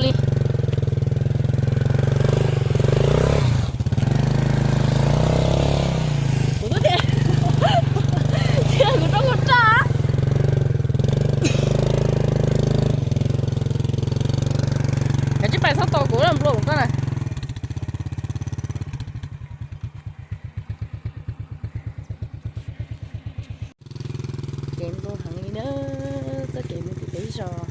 li. Kuv twb tias, tias kuv rau kuv raj. Kav tsij pais txhob tos kuv, nplua kuv koj na. Kev nplua heev li na, txoj kev mus tim peb zos.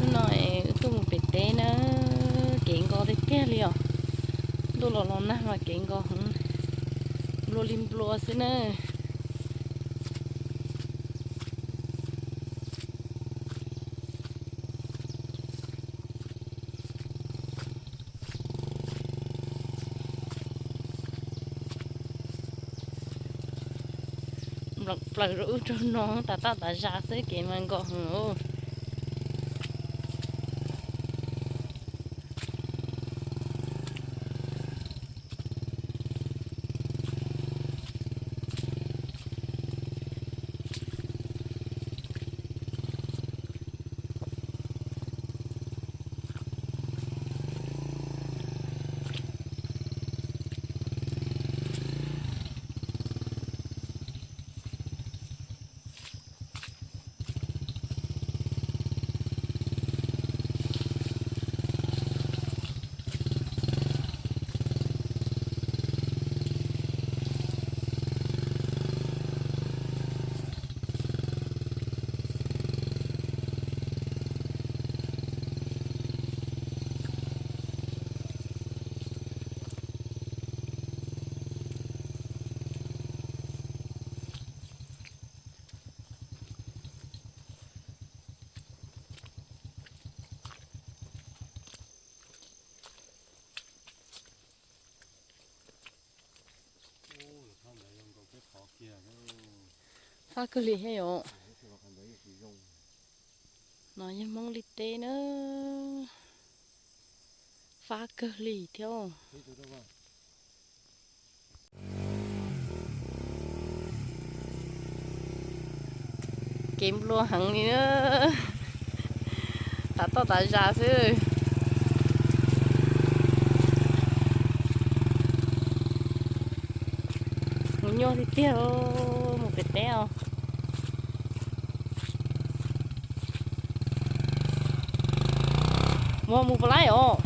Hnub no wb tuaj mus pem teb na, kev nkos tiag tiag li os. Ntuj los los nag mas kev nkos heev, nplua li nplua xwb na. Plaws rau ub rau no tas toj tas zag xwb, kev mas nkos heev. Fab kawg li thiab yom. No yog Hmoob li teb na. Fab kawg li thiab. Kev nplua heev li na. Tav toj tav zag xwb. Mus nyuaj tiag tiag, mus pem teb os. Mus, mus puas laib os?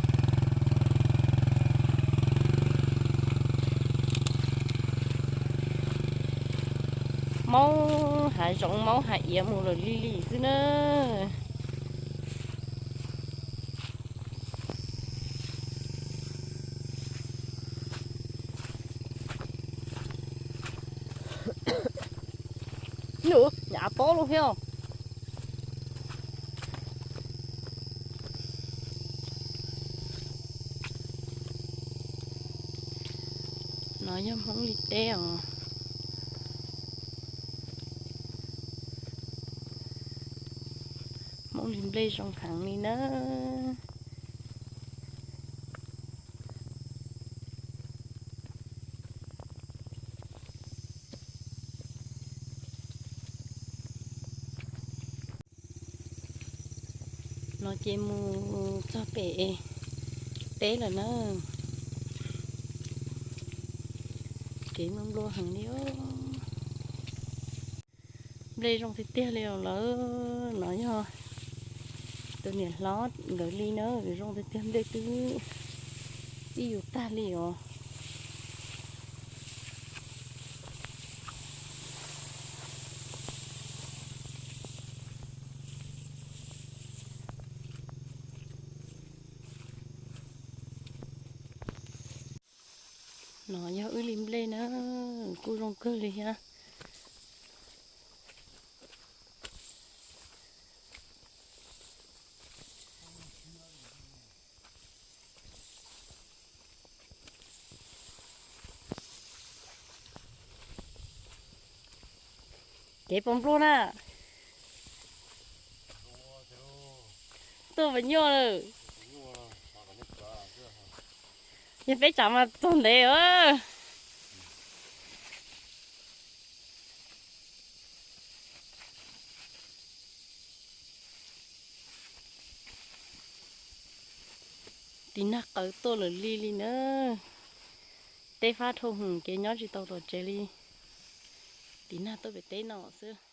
Maub hav zoov maub hav iav mus lawm lig lig xwb na. Nws nyam pob lawm thiab. No yog Hmoob li teb os. Hmoob li nplej zoo heev li na. No ces mus txog pem teb lawm na. Kev nplua nplua heev li os. Nplej zoo tiag tiag li os lawm. No yog tus niam hlob nkawd li na, zoo tiag tiag, nplej twb txij yus tag li os. No yog wb li nplej na, kuj zoo kawg li thiab. Kev pom npluag na. Tuaj mas nyuaj lawm. Yog peb tsav mas txog ntev. Tiv nag qawv tuaj lawm li li na. Teb fab dhau hwv ces nyob tsis tau tom tsev li. Tiv nag tuaj pem teb no xwb.